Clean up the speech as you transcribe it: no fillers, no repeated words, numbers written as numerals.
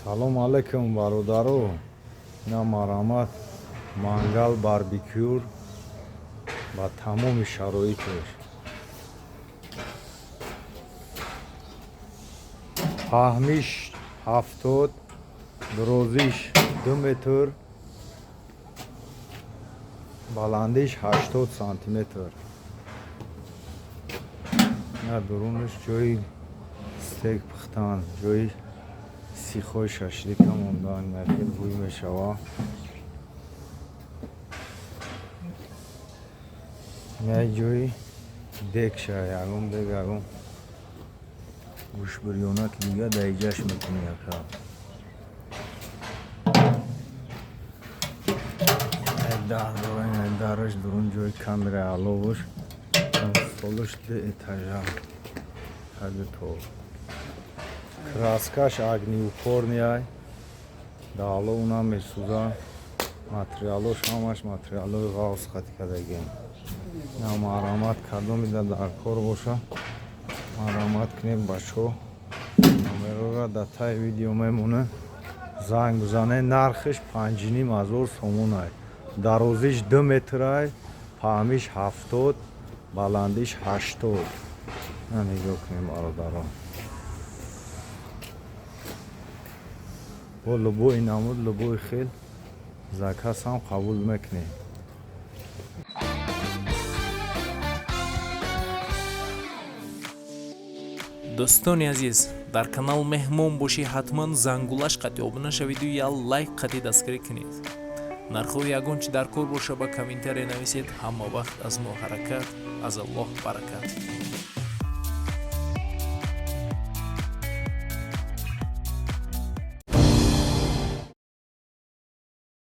Салом алейкум, бародаро! Ина, марҳамат, мангал барбекюр ба тамоми шароиташ. Паҳмиш 70, дурозиш 2 метр, баландиш 80 сантиметр. Ина дурунаш ҷои стейк пухтан, ҷои сихҳои шашлика мондан, хел бӯй мешава. Ина ҷои дегша, ягон дег, ягон гӯшбирёнаки дига дар иҷаш мекунӣ, ака. Дар дора, дараш дурун ҷои камераи аловаш, столаш ду этажа то краскаш огнеупорный ай, да алов намесӯза. Материалош ҳамаш материалои ғафз хати кардагиам. На, марҳамат, кадомида дар кор боша, марҳамат кунед, бачаҳо. Номерора дар таи видео мемонад, занг бизанед. Нархиш 5500 сомон ай. Дарозиш 2 метрай, паҳмиш 70, баландиш 80. На, нигоҳ кунем, бародарон, бо любой намуд, любой хел заказ ҳам қабул мекунем. Дӯстони азиз, дар канал меҳмон бошӣ, ҳатман зангулаш қатъи обуна шавиду як лайк қатъи дастгирӣ кунед. Нархҳои ягон чи дар кор боша, ба комментария нависед. Ҳама вақт аз мо ҳаракат, аз Аллоҳ баракат.